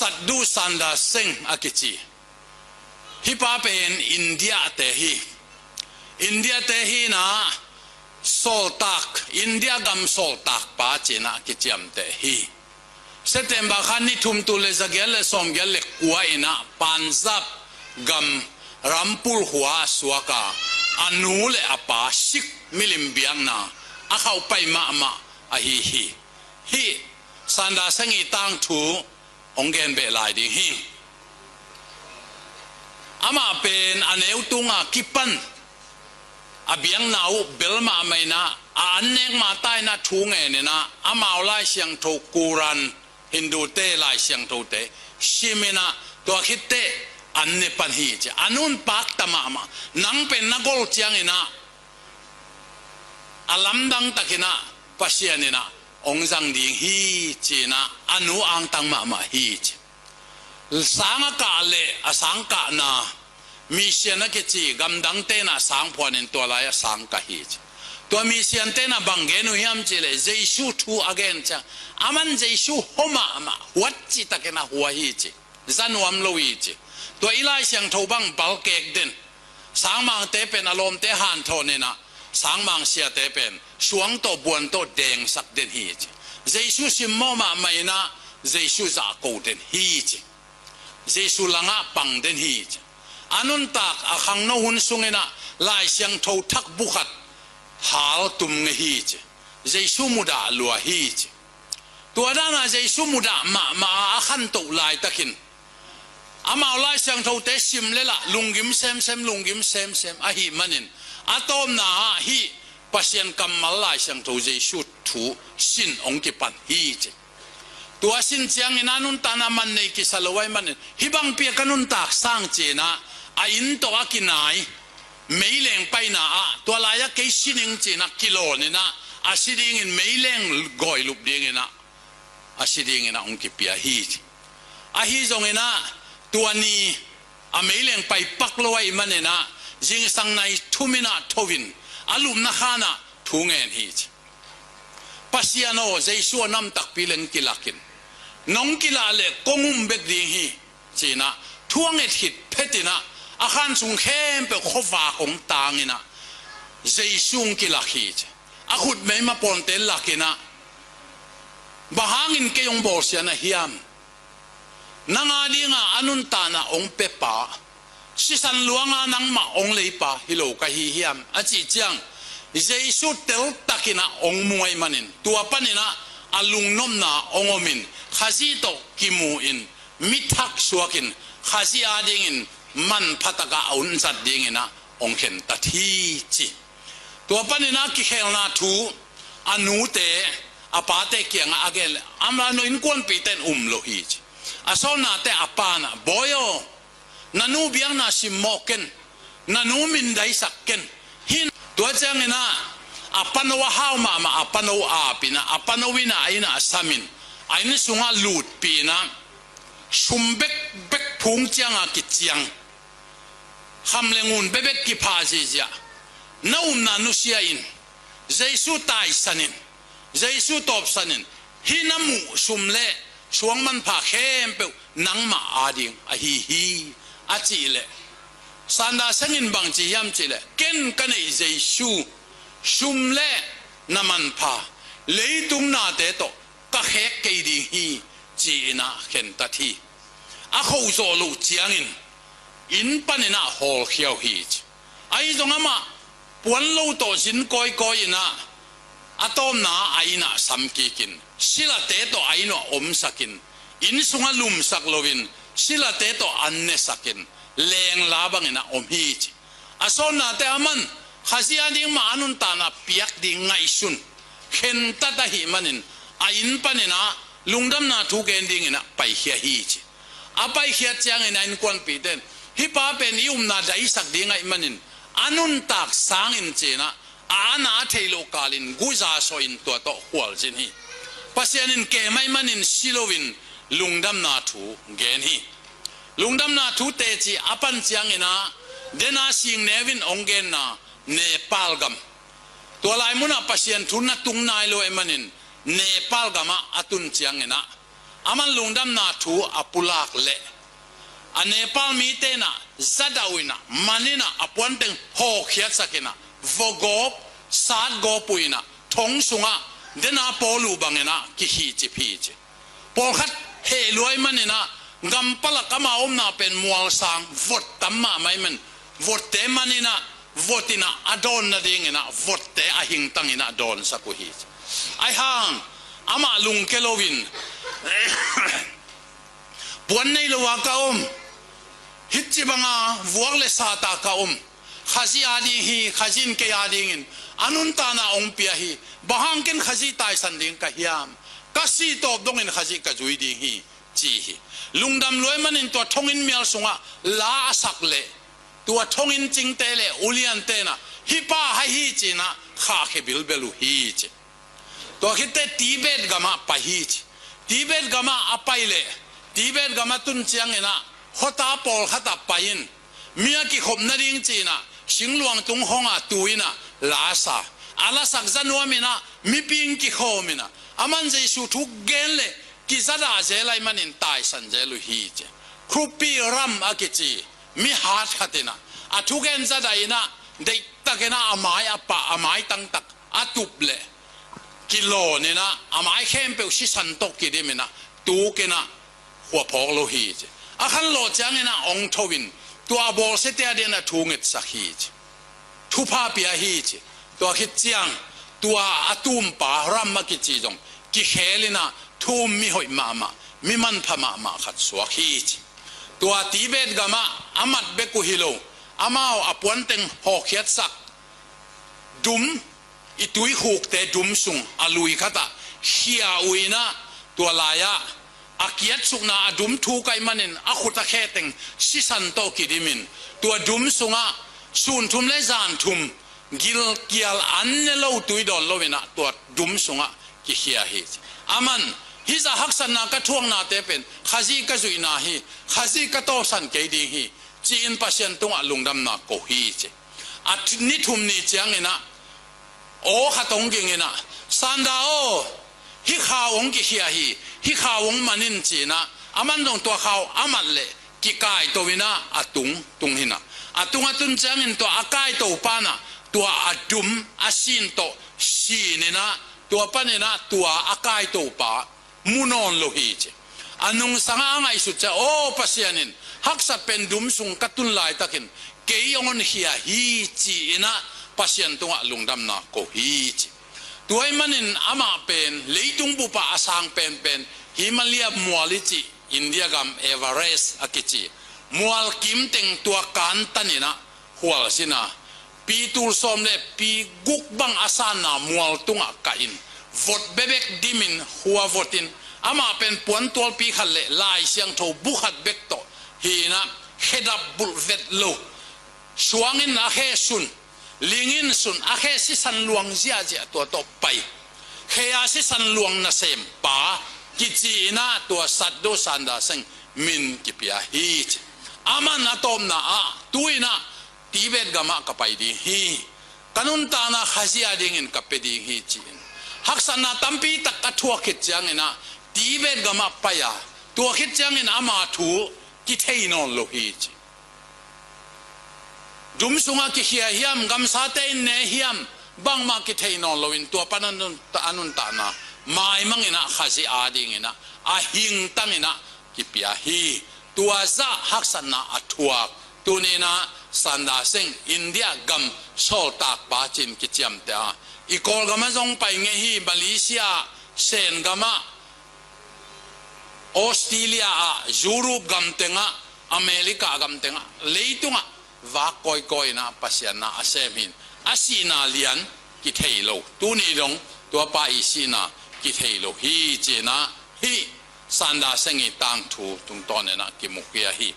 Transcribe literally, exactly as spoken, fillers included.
Sadhu Sundar Singh a kici. Hih pa pen India te hi. India te hi inah sawltak, India gam sawltak pa ci-in ah kiciamteh hi. September kha ni thum, tul le za giat le sawm giat le kua inah Punjab gam Rampur khua a suak a, a nu le a pa Sikh milim biakna a khauhpai mahmah ahi hi. Hih Sundar Singh i tangthu hong gen beh lai ding hi. Amah pen a neu tunga kipan a biakna uh bel mahmah inah, a an nek mah ta inah thu ngen inah, amau Lai Siangtho Quran, Hindu te Lai Siangtho te sim inah, tua khit teh an ne pan hi ci. A nu in pakta mahmah, nang pen na gol ciang inah a lamdang tak inah Pasian inah hong zang ding hi ci inah a nu angtang mahmah hi ci. Sang a kah le a sang kahna, mission a kici, gamdang te inah sang phuan in tua lai a sang kah hi ci. Tua mission te inah bang gen uh hiam cih leh Jesu thu a gen ciang, aman Jesu hua mahmah, huat cih tak inah hua hi ci. Za nuam lo hi ci. Tua i Lai Siangtho bang balkek den, sangmangte pen a lawmte hanthawn inah, sangmang siate pen suang tawh buan tawh dengsak den hi ci. Jesu simmawh mahmah inah Jesu zahko den hi ci. Jesu langah pang den hi ci. A nuntak a khangno hun sung inah Lai Siangtho thak bu khat hal tum ngei hi ci. Jesu mudah lua hi ci. Tua dana Jesu mudah mahmah a, a khantoh laitakin amau Lai Siangtho te sim le lah lunggim semsem, lunggim semsem ahih manin, a tawpna ah hih Pasian kammal Lai Siangtho Jesu thu sin hong kipan hi ci. Tua sin ciangin a nuntakna man nei kisa lo ahih manin, hih bangpi a ka nuntak sang ci inah a inn tawh a kinai meileng paina ah, tua lai-ah kei si ning ci inah kilawn inah, a si dingin meileng gawilup ding inah, a si ding inah hong kipia hi ci. Ahi zong inah tua ni a meileng pai pak lo ahih man inah, zingsang nai thum inah tho in a lupna khan ah thu ngen hi ci. Pasian aw, Jesu a nam takpi leng kilak in, nong kilah leh kong um bek ding hi ci inah thu a nget khit phet inah, a khan sung khempeuh khuavak hong tang inah Jesu hong kilak hi ci. A khut meima pawnte lak inah, bang hangin kei hong bawlsia na hiam? Nang a dinga a nuntakna hong pia pa, sisan luanga nangmah hong lei pa hi lo ka hi hiam, a cih ciang, Jesu teltak inah hong mu ahih manin, tua pan inah a lungnopna hong om in, Khazih tawh kimu in, mi thak suak in, Khazih a dingin manpha takah a hun zat ding inah hong khentat hi ci. Tua pan inah kikhelna thu, a nute a pate kiangah a gen leh, amah no innkuanpihte in um lo hi ci. A sawtnate a pa inah, Bawi aw, na nu biakna simmawh ken, na nu min daisak ken. Hih tua ciang inah a pano a hau mahmah, a pano ap inah, a pano inah a innah a sam in, a inn sungah lutpih inah, sum bekbek phung cianga kiciang, kham le ngun bekbek kipha ziahziah, na upna nusia in, Jesu taisan in, Jesu tawpsan in, hih na muh sum le suang manpha khempeuh nangmah a ding ahi hi, a cih leh, Sundar Singh in bang ci hiam cih leh, ken ka neih Jesu sum le na manpha, leitung nate tawh ka khek kei ding hi, ci inah khentat hi. A khoh zawh loh ciangin inn pan inah hawlkhia uh hi ci. Ahi zong amah puan lo tawh zin kawikawi inah, a tawpna a innah sam kik in, silate tawh a inn uah omsak in, inn sungah lumsak loin, silate tawh an nesak in, lengla bang inah om hi ci. A sawtnate aman Khazih a ding mah a nuntakna piak ding ngaihsun khentat ahih manin, a inn pan inah lungdamna thu gen ding inah paikhia hi ci. A paikhiat ciangin a innkuanpihte in, hih pa pen i upna daisak ding ahih manin, a nuntak sang in ci inah, a ana a theih loh kalin guza sawh in tua tawh khualzin hi. Pasian in kem ahih manin si loin lungdamna thu gen hi. Lungdamna thu teci a pan ciang inah, dena sing neu in hong genna Nepal gam. Tua lai munah Pasian thu na tung nai lo ahih manin, Nepal gamah a tun ciang inah, Aman lungdamna thu a pulak leh a Nepal mite in ah zadah uh in ah, man in ah, a puanteng hawkkhiatsak in ah, vawgawp, satgawp uh in ah, thong sungah dena pawl uh bang in ah kikhihcip hi ci. Pawlkhat heh luai man in ah, gam palak ama omna pen mualsang vot tam mahmah ahih man, votte man in ah, vot in ah a dawn nading in ah, votte a hingtang in ah dawnsak uh hi ci. Ahi hang amah lungke loin puan nei lo a ka om, hih ci banga vuak le sat a ka om, Khazih a ding hi, Khazih in kei a dingin a nuntakna hong pia hi. Bang hang ken Khazih taisan ding ka hiam? Ka sih tawp dongin Khazih ka zui ding hi, ci hi. Lungdam luai manin tua thonginn mial sungah la a sak leh, tua thonginn cingte le uliante in ah, hih pa hai hi ci in ah khahkhia bilbel uh hi ci. Tua khit teh Tibet gamah pai hi ci. Tibet gamah a pai leh, Tibet gamah tun ciangin ah khuata pawlkhat ah pai in, mi a kikhop nading ci in ah singluang tung hong a tu in ah la sa. A lasak za nuam in ah mipi in kikhawm in ah, aman Jesu thu gen leh kizadah zel ahih manin taisan zel uh hi ci. Khrupi ram a kici mi hat khat in ah, a thugen zadah in ah, deihtak in ah a mai a pah, a mai tangtak a tup leh, kilawn in ah a mai khempeuh sisan tawh kidim in ah, tuk in ah khua phawk lo hi ci. A khanlawh ciangin ah hong tho in, tua a bawlsiate a dingin a thu ngetsak hi ci. Thupha pia hi ci. Tua khit ciang tua a tumpa ram a kici zong kikhel in ah thu um mi hoih mahmah, mi manpha mahmah khat suak hi ci. Tua Tibet gamah a mat bek uh hi lo, amau a puanteng hawkkhiatsak dum, i tuikhukte dum sung a lui khatah khia uh in ah, tua lai-ah a kiatsukna a dum thuk ahih manin a khut a khe teng sisan tawh kidim in, tua dum sungah sun thum le zan thum gilkial an ne lo, tui dawn lo in ah tua dum sungah kikhia hi ci. Aman, hih zah haksatna ka thuaknate pen Khazih ka zuihna hi, Khazih ka tawlsan kei ding hi, ci-in Pasian tungah lungdamna ko hi ci. A th-, ni thum ni ciangin ah aw khat hong ging in ah, Sanda aw, hih khau hong kikhia hi, hih khau hong man in ci in ah, aman zong tua khau a mat leh kikaito in ah a tung tung hi in ah, a tung a tun ciangin tua a kaito pa in ah tua a dum a sin tawh sin in ah, tua panin ah tua a kaito pa mu nawn lo hi ci. A nungsangah a ngaihsut ciang, aw Pasian in haksat pen dum sung ka tun laitakin kei hong honkhia hi, ci in ah Pasian tungah lungdamna ko hi ci. Tua ahih manin amah pen leitung bupah a sang penpen Himalaya mual i cih, India gam Everest a kici mual kim teng tua kantan in ah khualzin a, pi tul sawm le pi guk bang a sanna mual tungah kah in, vot bebek dimin khua votin, amah pen puantualpi khat le Lai Siangtho bu khat bek tawh hi in ah, khedap bulh vet lo, suang in a khe sun, ling in sun, a khe sisan luang ziahziah tua tawh pai. Khe a sisan luang nasem pa kici in ah tua Sadhu Sundar Singh min kipia hi ci. Aman a tawpna ah, tu in ah Tibet gamah ka pai ding hi, ka nuntakna Khazih a dingin ka pia ding hi, ci-in haksatna tampi tak a thuak khit ciangin ah Tibet gamah pai a, tua khit ciangin ama thu kithei nawn lo hi ci. Dum sungah kikhia hiam, gamsate in ne hiam, bangmah kithei nawn loin tua pan a nun, a nuntakna maimang in ah Khazih a dingin ah a hingtang in ah kipia hi. Tua zah haksatna a thuak, tuni in ah Sundar Singh India gam sawltak pa ci-in kiciamteh a, i Kawlgamah zong pai ngei hi. Malaysia, Sen gamah, Australia ah, Europe gam tengah, America gam tengah, leitungah vak kawikawi in ah Pasian na a sem hi. A sihna lian kithei lo, tuni dong tua pa i sihna kithei lo hi, ci-in ah hih Sundar Singh i tangthu tungtawn in ah kimukhia hi.